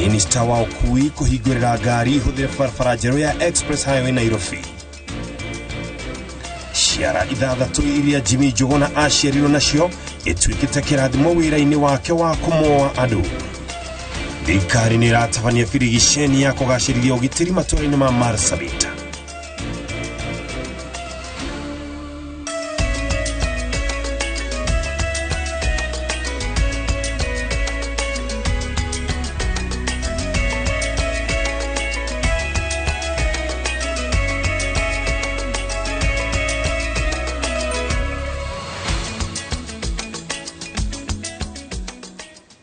Minista wa ũkui kũhingũrĩra ngari ihũthĩre barabara njerũ ya Express Highway Nairobi. Ciara ithathatũ iria Jimmy Njuguna aciarirwo nacio ĩtuĩkĩte kĩrathimo wĩra-inĩ wake wa kũmoa andũ. Thirikari nĩ ĩratabania birigiceni ya kũgacĩrithia ũgitĩri matũũra-inĩ ma Marsabit.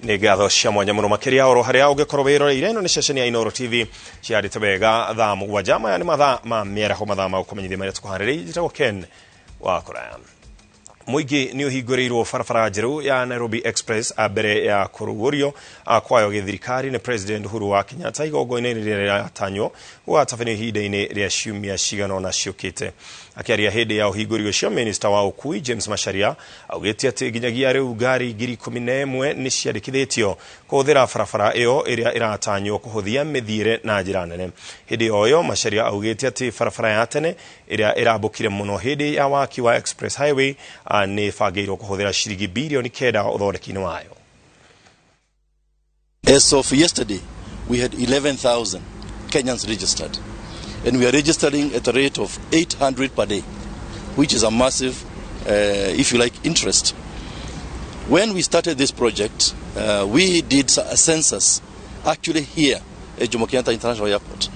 Nĩ ngatho cia mwanya mũno makĩria oro harĩa ũngĩkorwo wĩroreire. Ĩno nĩ ceceni ya Inooro TV ciarĩte wega thaa 7. Maya nĩ mathaa ma mĩaraho, mathaa ma gũkũmenyithia marĩa tũkũharĩrĩirie. Njĩtagwo Ken wa Kũraya. Mũingĩ nĩ ũhingũrĩirwo barabara njerũ ya Nairobi Express mbere ya kũrugũrio kwayo gĩthirikari nĩ President Uhuru wa Kenyatta igongona-inĩ rĩrĩa rĩratanywo gũgatabanio ihinda-inĩ rĩa ciumia cigana ũna ciũkĩte. Akĩaria hĩndĩ ya ũhingũri ũcio, Minister wa ũkui James Macharia augĩte atĩ nginyagia rĩu ngari 11,000 nĩ ciandĩkithĩtio kũhũthĩra barabara ĩyo ĩrĩa ĩratanywo kũhũthia mĩthiĩre na njĩra nene. Hĩndĩ o ĩyo Macharia augĩte atĩ barabara ya tene ĩrĩa ĩrambũkire mũno hĩndĩ ya waki wa Express Highway nĩ ĩbangĩirwo kũhũthĩra ciringi bilioni 9 ũthondeki-inĩ wayo. As of yesterday, we had 11,000 Kenyans registered, and we are registering at a rate of 800 per day, which is a massive, if you like, interest. When we started this project, we did a census actually here at Jomo Kenyatta International Airport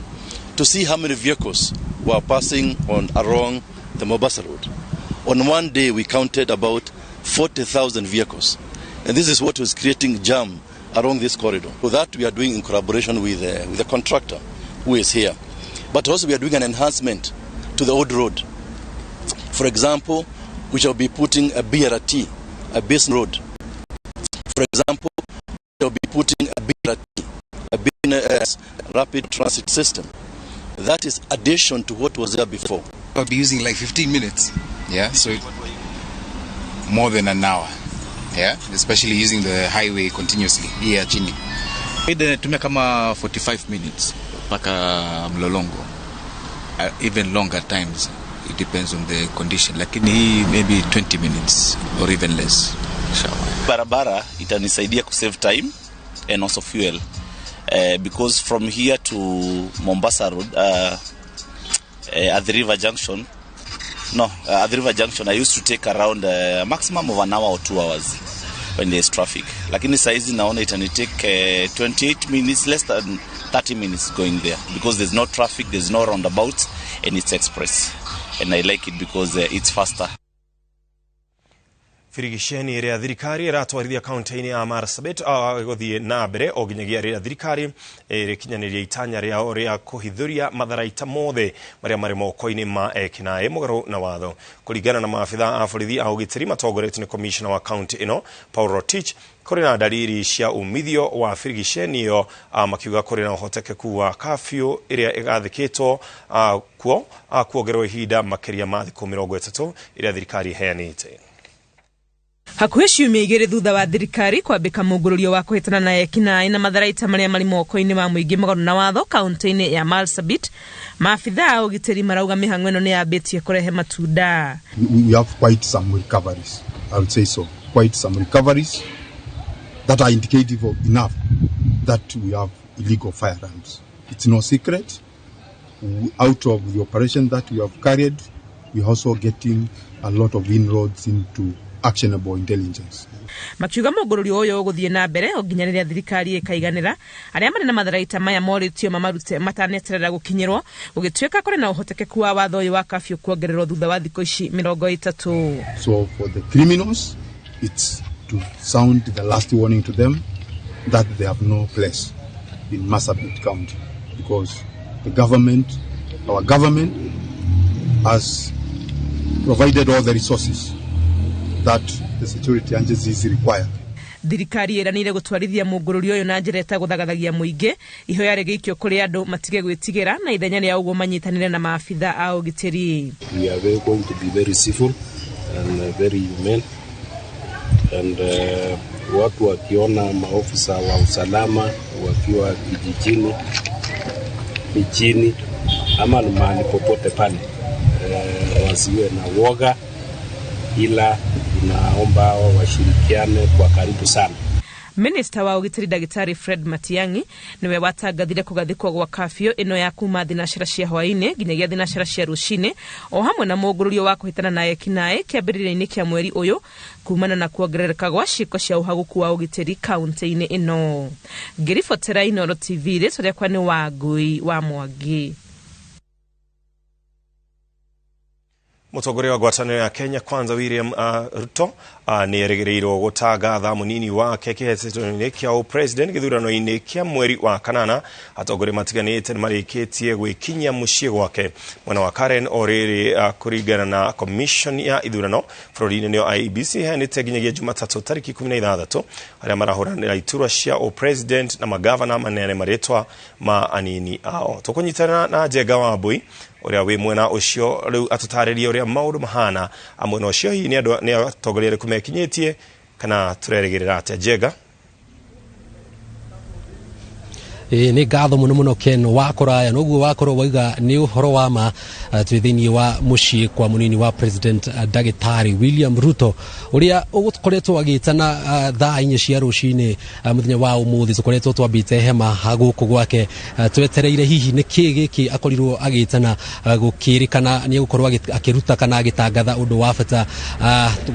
to see how many vehicles were passing on along the Mombasa Road. On one day, we counted about 40,000 vehicles, and this is what was creating jam along this corridor. So that we are doing in collaboration with the contractor who is here. But also we are doing an enhancement to the old road. For example, we shall be putting a BRT, a base road. For example, we shall be putting a BRT, a business rapid transit system. That is addition to what was there before. I'll be using like 15 minutes, yeah, so more than an hour, yeah, especially using the highway continuously here chini. Natumia kama 45 minutes mpaka Mlolongo, even longer times, it depends on the condition, lakini hii maybe 20 minutes or even less. Barabara itanisaidia ku save time and also fuel, because from here to Mombasa Road, at the River Junction, at the River Junction I used to take around a maximum of an hour or 2 hours when there's traffic. Lakini saizi naona itani take 28 minutes, less than 30 minutes going there, because there's no traffic, there's no roundabouts, and it's express. And I like it because it's faster. Birigiceni ĩrĩa thirikari ĩratwarithia kaunti-inĩ ya Marsabit gũthiĩ na mbere o nginyagia rĩrĩa thirikari ĩrĩkinyanĩria itanya rĩao rĩa kũhithũria matharaita mothe marĩa marĩ moko-inĩ ma ekinaĩ mũgarũ na watho. Kũringana na maabitha a borithi a ũgitĩri matongoretio nĩ commissioner wa kaunti ĩno Paul Rotich, kũrĩ na dalili cia umithio wa birigiceni ĩyo, makiuga kũrĩ na ũhotekeku wa kafyu ĩrĩa ĩgathĩkĩtwo kuo kuongererwo ihinda makĩria ma thikũ 30 ĩrĩa thirikari ĩheanĩte. Hakuhĩ ciumia 2 thutha wa thirikari kwambĩka mũngũrũrio wa kũhĩtana na ekinaĩ na matharaita marĩa marĩ moko-inĩ ma mũingĩ mũgarũ na watho kaunti-inĩ ya Marsabit, maabitha a ũgitĩri marauga mĩhang'o ĩno nĩ yambĩtie kũrehe matunda. We have quite some recoveries, I would say so, quite some recoveries that are indicative of enough that we have illegal firearms. It's no secret. Out of the operation that we have carried, we are also getting a lot of inroads into actionable intelligence. Makiuga mũngũrũrio ũyũ ũgũthiĩ na mbere o nginya rĩrĩa thirikari ĩkaiganĩra arĩa marĩ na matharaita maya morĩtio mamarute mataneterera gũkinyĩrwo, gũgĩtuĩka kũrĩ na ũhotekeku wa watho ũyũ wa kafyu kuongererwo thutha wa thikũ ici 30. So for the criminals, it's to sound the last warning to them that they have no place in Marsabit County, because the government, our government, has provided all the resources that the security agencies require. Thirikari ĩranĩire gũtwarithia mũngũrũrio ũyũ na njĩra ĩtagũthagathagia mũingĩ, ihoya rĩgĩikio kũrĩ andũ matige gwĩtigĩra na ithenya rĩa ũguo manyitanĩre na maabitha a ũgitĩri. We are going to be very civil and very humane, and Watu wakiona maofisa wa usalama wakiwa kijijini, mijini ama mahali popote pale, wasiwe na woga, ila tunaomba hao washirikiane kwa karibu sana. Minista wa ũgitĩri Ndagĩtarĩ Fred Matiang'i nĩwe watangathire kũgathĩkwo gwa kafio ĩno ya kuma thinacara cia hwaĩ-inĩ nginyagia thinacara cia rũcinĩ, o hamwe na mũngũrũrio wa kũhĩtana na ekinaĩ kĩambĩrĩria-inĩ kĩa mweri ũyũ kumana na kuongerereka gwa ciĩko cia ũhagũku wa ũgitĩri kaunti-inĩ ĩno. Ngĩribotera Inooro TV, rĩtwa rĩakwa nĩ Wangui wa Mwangi. Mũtongoria wa ngwatanĩro ya Kenya Kwanza William Ruto nĩ erĩgĩrĩirwo gũtangatha mũnini wake kĩhĩtahĩtano-inĩ kĩa ũpresident gĩthurano-inĩ kĩa mweri wa kanana. Atongoria matiganĩte nĩmarĩkĩtie gwĩkinyia mũciĩ gwake mwena wa Karen. O rĩrĩ, kũringana na commission ya ithurano bũrũri-inĩ nĩyo IEBC, ĩheanĩte nginyagia Jumatatũ tarĩki 16 arĩa marahũranĩra iturwa cia ũpresident na magavana maneane marĩtwa ma anini ao. Tũkũnyitana na Njenga Wambui ũrĩa wĩ mwena ũcio rĩu atũtarĩrie ũrĩa maũndũ mahana mwena ũcio, hihi nĩ andũ nĩ atongoria arĩkũ mekinyĩtie kana tũrerĩgĩrĩra atĩa? Njenga. Nĩ ngatho mũno mũno Ken wa kũraya noguo wakorwo waiga nĩ ũhoro wa ma. Twĩ thĩinĩ wa mũciĩ kwa mũnini wa president, Ndagĩtarĩ William Ruto, ũrĩa ũkoretwo agĩtana thaa 4 cia rũcinĩ mũthenya wa ũmũthĩ. Tũkoretwo twambĩte hema gũkũ gwake twetereire hihi nĩ kĩ gĩkĩ akorirwo agĩtana, gũkĩrĩkana nĩ egũkorwo akĩruta kana agĩtangatha ũndũ wa bata,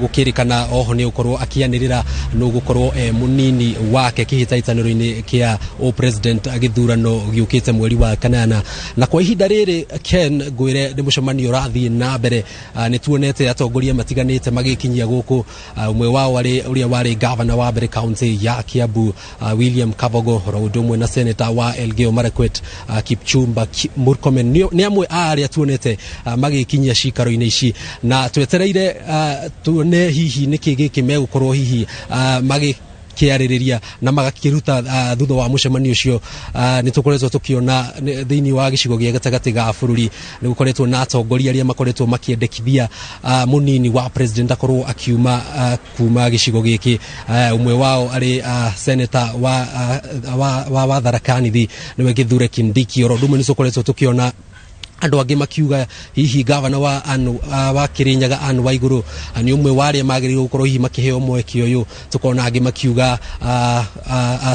gũkĩrĩkana oho nĩ egũkorwo akĩanĩrĩra nũ gũkorwo mũnini wake kĩhĩtahĩtanĩro-inĩ kĩa president gĩthurano gĩũkĩte mweri wa kanana. Na kwa ihinda rĩrĩ, Ken, ngwĩre nĩ mũcemanio ũrathiĩ na mbere. Nĩ tuonete atongoria matiganĩte magĩkinyia gũkũ, ũmwe wao arĩ ũrĩa warĩ gavana wa mbere kaunti ya Kiambu, William Kabogo, oro ũndũ ũmwe na senator wa Elgeyo Marakwet, Kipchumba Murkomen, nĩ amwe a arĩa tuonete magĩkinyia cikaro-inĩ ici, na twetereire tuone hihi nĩkĩ gĩkĩ megũkorwo hihi magĩ kĩarĩrĩria na magakĩruta thutha wa mũcemanio ũcio. Nĩ tũkoretwo tũkĩona thĩinĩ wa gĩcigo gĩa gatagatĩ ga bũrũri nĩ gũkoretwo na atongoria arĩa makoretwo makĩendekithia mũnini wa president akorwo akiuma kuma gĩcigo gĩkĩ, ũmwe wao arĩ senator wa Tharaka Nithi, nĩwe Kithure Kindiki. Oro ũndũ ũmwe nĩ tũkoretwo tũkĩona andũ angĩ makiuga hihi gavana wa Kirinyaga Anne Waiguru nĩ ũmwe wa arĩa magĩrĩirwo gũkorwo hihi makĩheo mweke ũyũ. Tũkona angĩ makiuga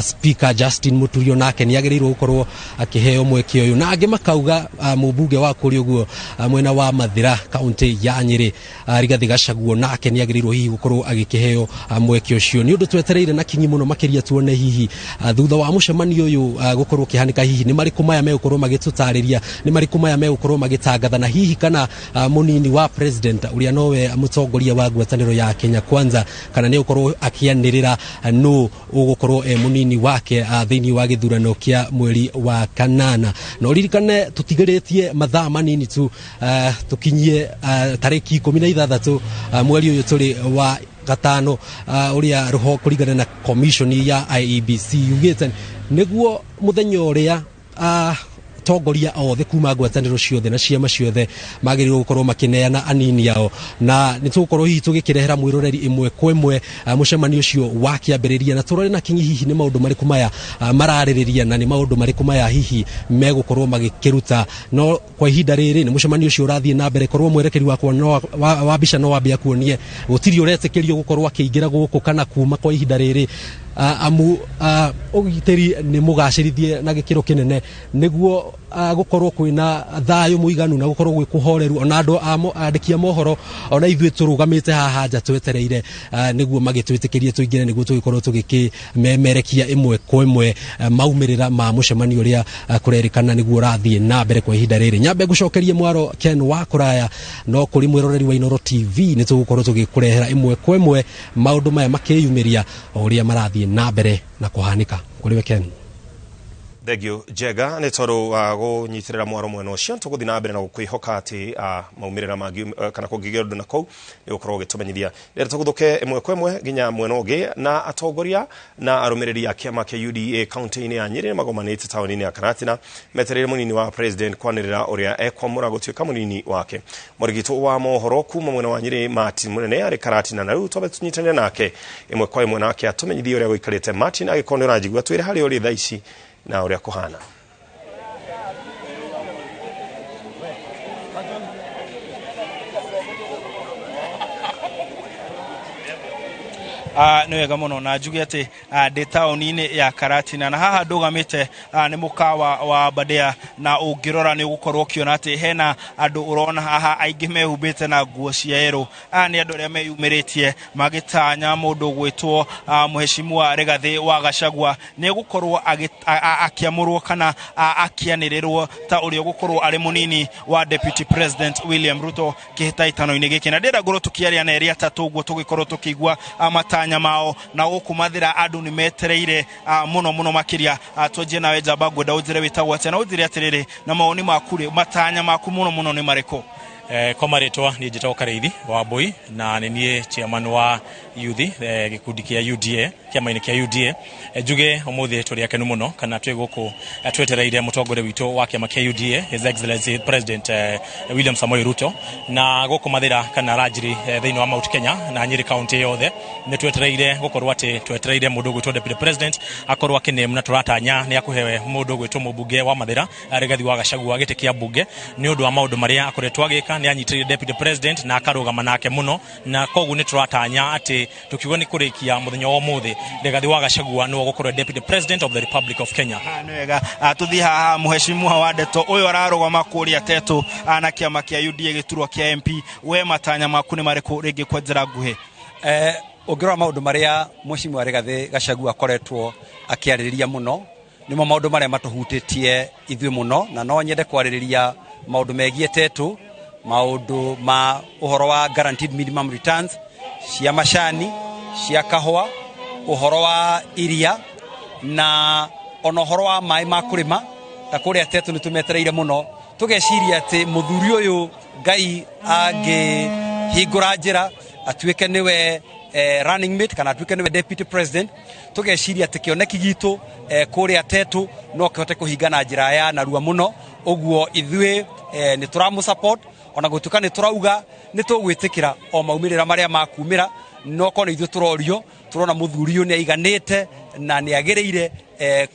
Speaker Justin Muturi nake nĩ agĩrĩirwo gũkorwo akĩheo mweke ũyũ, na angĩ makauga mũmbunge wa kũrĩa ũguo mwena wa Mathira kaunti ya Nyĩrĩ, Rigathĩ Gachagua, nake nĩ agĩrĩirwo hihi gũkorwo agĩkĩheo mweke ũcio. Nĩ ũndũ twetereire na kinyi mũno makĩria tuone hihi thutha wa mũcemanio ũyũ gũkorwo ũkĩhanĩka, hihi nĩ marĩkũ maya megũkorwo magĩtũtarĩria, nĩ marĩkũ maya megũkorwo magĩtangatha, na hihi kana mũnini wa president ũrĩa nowe mũtongoria wa ngwatanĩro ya Kenya Kwanza kana nĩ ũkorwo akĩanĩrĩra nũ ũgũkorwo e mũnini wake thĩinĩ wa gĩthurano kĩa mweri wa kanana. Na ũririkane tũtigĩrĩtie mathaa manini tu tũkinyie tarĩki 16 mweri ũyũ tũrĩ wa gatano, ũrĩa rũho kũringana na commission ya IEBC yugĩte nĩguo mũthenya ũrĩa atongoria othe kuma ngwatanĩro ciothe na ciama ciothe magĩrĩirwo gũkorwo makĩneana anini ao. Na nĩ tũgũkorwo hihi tũgĩkĩrehera mwĩroreri ĩmwe kwa ĩmwe mũcemanio ũcio wa kĩambĩrĩria, na tũrore na kinyi hihi nĩ maũndũ marĩkũ maya mararĩrĩria na nĩ maũndũ marĩkũ maya hihi megũkorwo magĩkĩruta. No kwa ihinda rĩrĩ nĩ mũcemanio ũcio ũrathiĩ na mbere. Korwo mwerekeri wakwa wa mbica no wambe akuonie, gũtirĩ ũretĩkĩrio gũkorwo akĩingĩra gũkũ kana kuma kwa ihinda rĩrĩ, amu ũgitĩri nĩ mũgacĩrithie na gĩkĩro kĩnene nĩguo gũkorwo kwĩna thayũ mũiganu na gũkorwo gwĩ kũhoreru. Ona andũ andĩki a mohoro ona ithuĩ tũrũgamĩte haha nja twetereire nĩguo magĩtwĩtĩkĩrie tũingĩre nĩguo tũgĩkorwo tũgĩkĩmemerekia ĩmwe kwa ĩmwe maumĩrĩra ma mũcemanio ũrĩa kũrerĩkana nĩguo ũrathiĩ na mbere kwa ihinda rĩrĩ. Nyambe ngũcokerie mwaro Ken wa kũraya, no kũrĩ mwĩroreri wa Inooro TV nĩ tũgũkorwo tũgĩkũrehera ĩmwe kwa ĩmwe maũndũ maya makĩyumĩria o ũrĩa marathiĩ na mbere na kũhanĩka. Kũrĩ we Ken. Thengio Njega nĩ tondũ wa gũnyitĩrĩra mwaro mwena ũcio. Tũgũthiĩ na mbere na gũkwĩhoka atĩ maumĩrĩra mangĩ kana kũngĩgĩa ũndũ na kũu nĩ gũkorwo ũgĩtũmenyithia. Rĩrĩa tũgũthũke ĩmwe kwa ĩmwe nginya mwena ũngĩ, na atongoria na arũmĩrĩri a kĩama kĩa UDA kaunti-inĩ ya Nyĩrĩ magomanĩte taũni-inĩ ya Karatina metereire mũnini wa president kwanĩrĩra ũrĩa ekwamũra gũtuĩka mũnini wake. Mũrigitũ wa mohoro kuma mwena wa Nyĩrĩ Martin Mũnene arĩ Karatina, na rĩu twambe tũnyitanĩre nake ĩmwe kwa ĩmwe nake atũmenyithie ũrĩa gũikarĩte. Martin, agĩkorwo nĩ ũranjigua, twĩre harĩa ũrĩ thaa ici na ũrĩa kũhana. Nĩ wega mũno na njuge atĩ ndĩ taũni-inĩ ya Karatina na haha ndũgamĩte nĩ mũkawa wa Aberdare, na ũngĩrora nĩ ũgũkorwo ũkĩona atĩ hena andũ ũrona haha aingĩ mehumbĩte na nguo cia yerũ. Aya nĩ andũ arĩa meyumĩrĩtie magĩtanya mũndũ ũgwĩtwo Mheshimiwa Rigathĩ wa Gachagua nĩ egũkorwo akĩamũrwo kana akĩanĩrĩrwo ta ũrĩa ũgũkorwo arĩ mũnini wa Deputy President William Ruto kĩhĩtahĩtano-inĩ gĩkĩ. Na ndĩrenda ngorwo tũkĩaria na erĩ atatũ ũguo tũgĩkorwo tũkĩigua matanya mao, na gũkũ Mathĩra andũ nĩ metereire mũno mũno makĩria. Twanjie nawe njamba, ngwenda ũnjĩre wĩtagwo atĩa na ũnjĩre atĩrĩrĩ, na mawoni maku rĩ, matanya maku mũno mũno nĩ marĩkũ? Kwa marĩtwa niĩ njĩtagwo Karĩithi wa Mbui na nĩ niĩ chairman wa youth gĩkundi kĩa UDA, kĩama-inĩ kĩa UDA. Njuge ũmũthĩ tũrĩ akenu mũno kana twĩ gũkũ twetereire mũtongoria witũ wa kĩama kĩa UDA, His Excellency President William Samoei Ruto, na gũkũ Mathĩra kana Ranjiri thĩinĩ wa Mount Kenya na Nyĩrĩ county yothe nĩ twetereire gũkorwo atĩ twetereire mũndũ ũgwĩtwo Deputy President akorwo akĩname, na tũratanya nĩ akũhewe mũndũ ũgwĩtwo mũmbunge wa Mathĩra Rigathi wa Gachagua gĩtĩ kĩa mbunge nĩ ũndũ wa maũndũ marĩa akoretwo agĩka. Nĩ anyitĩrĩire Deputy President na akarũgama nake mũno, na koguo nĩ tũratanya atĩ tũkiuga nĩ kũrĩkia mũthenya wa ũmũthĩ, Rigathi wa Gachagua nĩwe ũgũkorwo Deputy President of the Republic of Kenya. Nĩ wega. Tũthiĩ haha, Mheshimiwa wa Ndeto ũyũ ararũgama kũrĩa Tetũ na kĩama kĩa UDA gĩturwa kĩa MP, we matanya maku nĩ marĩkũ rĩngĩ kwa njĩra nguhĩ? Ũngĩrora maũndũ marĩa Mheshimiwa Rigathĩ Gachagua akoretwo akĩarĩrĩria mũno nĩmo maũndũ marĩa matũhutĩtie ithuĩ mũno, na no nyende kwarĩrĩria maũndũ megiĩ Tetũ, maũndũ ma ũhoro wa guaranteed minimum returns cia macani, cia kahũa, ũhoro wa iria na ona ũhoro wa maĩ ma kũrĩma. Ta kũrĩa Tetũ nĩ tũmetereire mũno, tũgeciria atĩ mũthuri ũyũ Ngai angĩhingũra njĩra atuĩke nĩwe running mate kana atuĩke nĩwe deputy president, tũgeciria atĩ kĩoneki gitũ kũrĩa Tetũ no kĩhote kũhinga na njĩra ya narua mũno. Ũguo ithuĩ nĩ tũramũ support, ona gũtuĩka nĩ tũrauga nĩ tũgwĩtĩkĩra o maumĩrĩra marĩa makumĩra, no korwo nĩ ithuĩ tũrorio, tũrona mũthuri ũyũ nĩ aiganĩte na nĩ agĩrĩire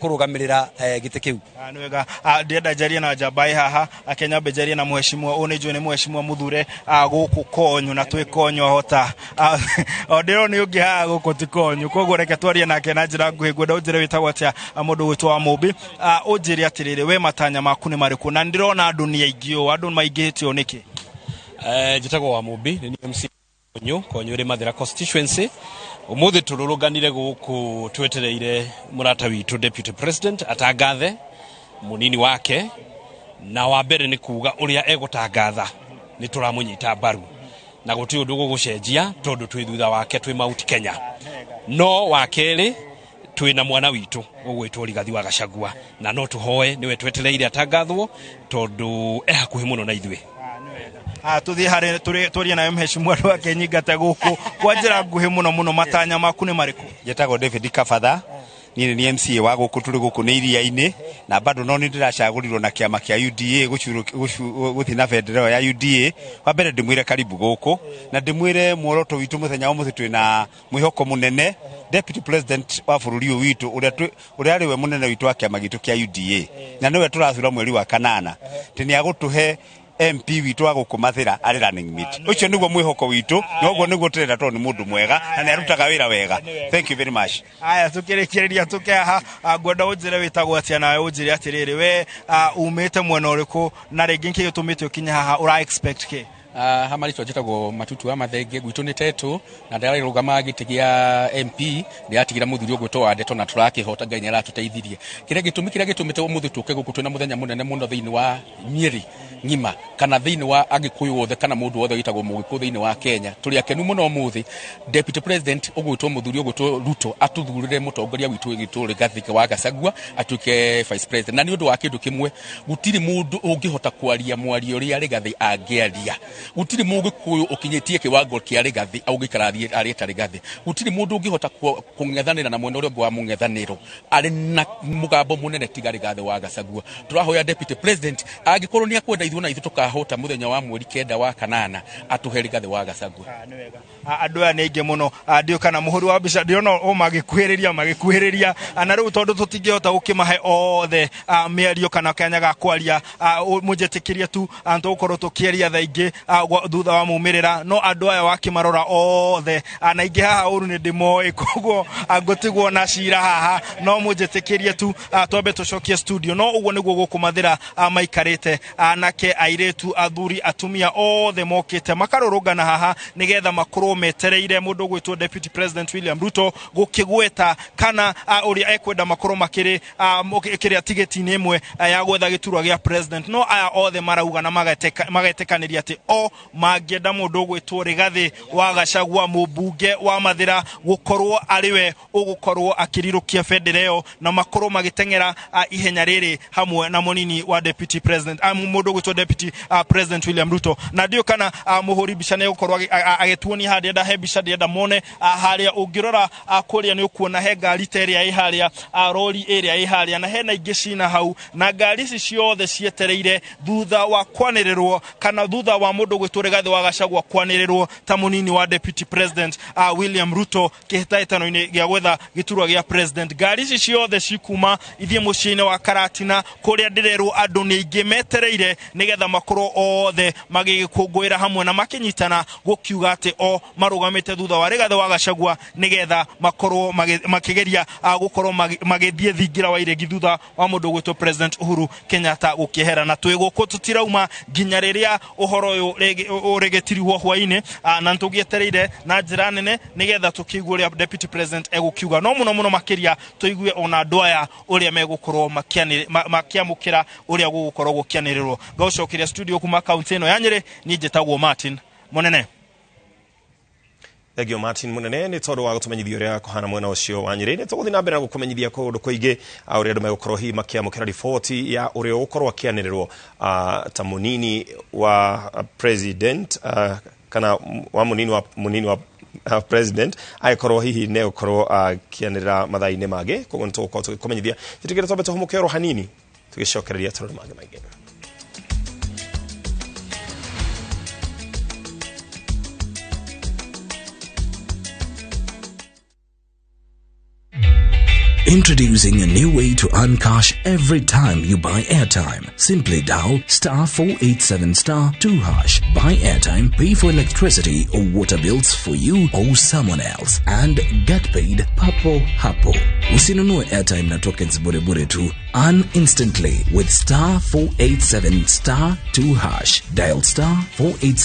kũrũgamĩrĩra gĩtĩ kĩu. Nĩ wega. Ndĩrenda njarie na njamba ĩ haha, akĩnyambe njarie na mheshimiwa ũyũ, nĩ njũĩ nĩ mheshimiwa mũthure gũkũ Konyu na twĩ Konyu ahota o ndĩrona ũngĩ haha gũkũ ti Konyu, koguo reke twarie nake na njĩra nguhĩ. Ngwenda ũnjĩre wĩtagwo atĩa, mũndũ ũgwĩtwo wa Mũmbi, ũnjĩre atĩrĩrĩ, we matanya maku nĩ marĩkũ, na ndĩrona andũ nĩ aingĩ ũũ, andũ maingĩhĩte ũũ nĩkĩ? Njĩtagwo wa Mũmbi, nĩ niĩ MC Konyu, Konyu ĩrĩ Mathĩra constituency. Ũmũthĩ tũrũrũnganire gũkũ twetereire mũrata witũ Deputy President atangathe mũnini wake, na wa mbere nĩ kuga ũrĩa egũtangatha nĩ tũramũnyita mbaru na gũtirĩ ũndũ gũgũcenjia tondũ twĩ thutha wake twĩ Mount Kenya. No wa kerĩ twĩna mwana witũ ũgwĩtwo Rigathi wa Gachagua, na no tũhoe nĩwe twetereire atangathwo tondũ e hakuhĩ mũno na ithuĩ. Tuthiĩ harĩ twarie nawe mheshimiwa andũ ake nyingate gũkũ kwa njĩra nguhĩ mũno mũno, matanya maku nĩ marĩkũ? Njĩtagwo David Kabatha, niĩ nĩ MCA wa gũkũ, tũrĩ gũkũ nĩ iria-inĩ, na bado no nĩ ndĩracagũrirwo na kĩama kĩa UDA gũthiĩ na bendera ĩyo ya UDA. Wa mbere ndĩmwĩre karibu gũkũ, na ndĩmwĩre muoroto witũ mũthenya wa ũmũthĩ twĩna mwĩhoko mũnene Deputy President wa bũrũri ũyũ witũ ũrĩa arĩ we mũnene witũ wa kĩama gitũ kĩa UDA, na nĩwe tũracura mweri wa kanana, atĩ nĩ agũtũhe MP witũ wa gũkũ Mathĩra arĩ running mate. Ũcio nĩguo mwĩhoko witũ, na ũguo nĩguo tũrenda tondũ nĩ mũndũ mwega na nĩ arutaga wĩra wega. Thank you very much. Aya, tukĩrĩkĩrĩria tũke haha, ngwenda ũnjĩre wĩtagwo atĩa, nawe ũnjĩre atĩrĩrĩ, we umĩte mwena ũrĩkũ, na rĩngĩ nĩkĩ gĩtũmĩte ũkinye haha, ũra expect kĩ? Ha marĩtwa njĩtagwo Matutu wa Mathenge, gwitũ nĩ Tetũ, na ndĩrarũgama gĩtĩ gĩa MP, ndĩratigĩra mũthuri ũgwĩtwo wa Ndeto na tũrakĩhota, Ngai nĩ aratũteithirie. Kĩrĩa gĩtũmi kĩrĩa gĩtũmĩte ũmũthĩ tũke gũkũ twĩna mũthenya mũnene mũno thĩinĩ wa Nyĩrĩ ng'ima kana thĩinĩ wa Agĩkũyũ othe kana mũndũ wothe wĩtagwo Mũgĩkũyũ thĩinĩ wa Kenya, tũrĩ akenu mũno ũmũthĩ Deputy President ũgwĩtwo mũthuri ũgwĩtwo Ruto atũthurĩre mũtongoria witũ wĩtwo Rigathi wa Gachagua atuĩke Vice President. Na nĩ ũndũ wa kĩndũ kĩmwe, gũtirĩ mũndũ ũngĩhota kwaria mwario ũrĩa Rigathi angĩaria, gũtirĩ mũgĩkũyũ ũkinyĩtie kĩwango kĩa Rigathi ũngĩikara arĩte Rigathi, gũtirĩ mũndũ ũngĩhota kũng'ethanĩra na mwena ũrĩa ũngĩ wa mũng'ethanĩro arĩ na mũgambo mũnene tiga Rigathi wa Gachagua. Tũrahoya Deputy President angĩkorwo nĩ akwenda ithuĩ na ithuĩ tũkahota mũthenya wa mweri 9 wa kanana atũhe Rigathi wa Gachagua. Andũ aya nĩ aingĩ mũno, ndiũ kana mũhũri wa mbica ndĩrona o magĩkuhĩrĩria na rĩu tondũ tũtingĩhota gũkĩmahe othe mĩario kana kanya ga kwaria, mũnjĩtĩkĩrie tu, tũgũkorwo tũkĩaria thaa ingĩ thutha wa maumĩrĩra. No andũ aya wakĩmarora othe, na ingĩ haha ũru nĩ ndĩmoĩ, koguo ngũtigwo na cira haha, no mũnjĩtĩkĩrie tu, twambe tũcokie studio. No ũguo nĩguo gũkũ Mathĩra maikarĩte, anake, airĩtu, athuri, atumia othe mokĩte makarũrũngana haha nĩgetha makorwo metereire mũndũ ũgwĩtwo Deputy President William Ruto gũkĩgweta kana ũrĩa ekwenda makorwo makĩrĩ kĩrĩa tigiti-inĩ ĩmwe ya gwetha gĩturwa gĩa president. No aya othe marauga na magetĩkanĩria atĩ o mangĩenda mũndũ ũgwĩtwo Rigathi wa Gachagua mũmbunge wa Mathĩra gũkorwo arĩ we ũgũkorwo akĩrirũkia bendera ĩyo na makorwo magĩteng'era ihenya rĩrĩ hamwe na mũnini wa Deputy President, mũndũ ũgwĩtwo Deputy President William Ruto. Na ndiũ kana mũhũri mbica nĩ egũkorwo agĩtuonia harĩa ndĩrenda, he mbica ndĩrenda mone harĩa ũngĩrora kũrĩa nĩ ũkuona he ngari ta ĩrĩa ĩ harĩa, rori ĩrĩa ĩ harĩa, na hena ingĩ cina hau, na ngari ici ciothe cietereire thutha wa kwanĩrĩrwo kana thutha wa mũndũ ũgwĩtwo Rigathi wa Gachagua kwanĩrĩrwo ta mũnini wa Deputy President William Ruto kĩhĩtahĩtano-inĩ gĩa gwetha gĩturwa gĩa president. Ngari ici ciothe cikuma ithiĩ mũciĩ-inĩ wa Karatina kũrĩa ndĩrerwo andũ nĩ aingĩ metereire nĩgetha makorwo othe magĩgĩkũngũĩra hamwe na makĩnyitana gũkiuga atĩ o marũgamĩte thutha wa Rigathi wa Gachagua nĩgetha makorwo makĩgeria gũkorwo magĩthiĩ thingira wa iregi thutha wa mũndũ ũgwĩtwo President Uhuru Kenyatta gũkĩehera. Na twĩ gũkũ tũtirauma nginya rĩrĩa ũhoro ũyũ ũrĩgĩtirihwo hwaĩ-inĩ, na nĩtũgĩetereire na njĩra nene nĩgetha tũkĩigue ũrĩa Deputy President egũkiuga, no mũno mũno makĩria tũigue ona andũ aya ũrĩa megũkorwo makĩamũkĩra ũrĩa gũgũkorwo gũkĩanĩrĩrwo. Ngagũcokeria studio kuma kaunti ĩno ya Nyĩrĩ, niĩ njĩtagwo Martin Mũnene. Thank you Martin Munene nĩ tondũ wa gũtũmenyithia ũrĩa kũhana mwena ũcio wa Nyĩrĩ. Nĩ tũgũthiĩ na mbere na gũkũmenyithia kũndũ kũingĩ ũrĩa andũ megũkorwo hihi makĩamũkĩra riboti ya ũrĩa ũgũkorwo akĩanĩrĩrwo ta mũnini wa president, kana wa mũnini wa president agĩkorwo hihi nĩ egũkorwo akĩanĩrĩra mathaa-inĩ mangĩ. Koguo nĩ tũgũkorwo tũgĩkũmenyithia. Njĩtĩkĩre twambe tũhũmũke oro hanini tũgĩcokereria tũrore mangĩ maingĩ. Introducing a new way to earn cash every time you buy airtime. Simply dial *487*2#. Buy airtime, pay for electricity or water bills for you or someone else, and get paid papo hapo. Usinunue airtime na tokens bure bure tu. Earn instantly with *487*2#. Dial *487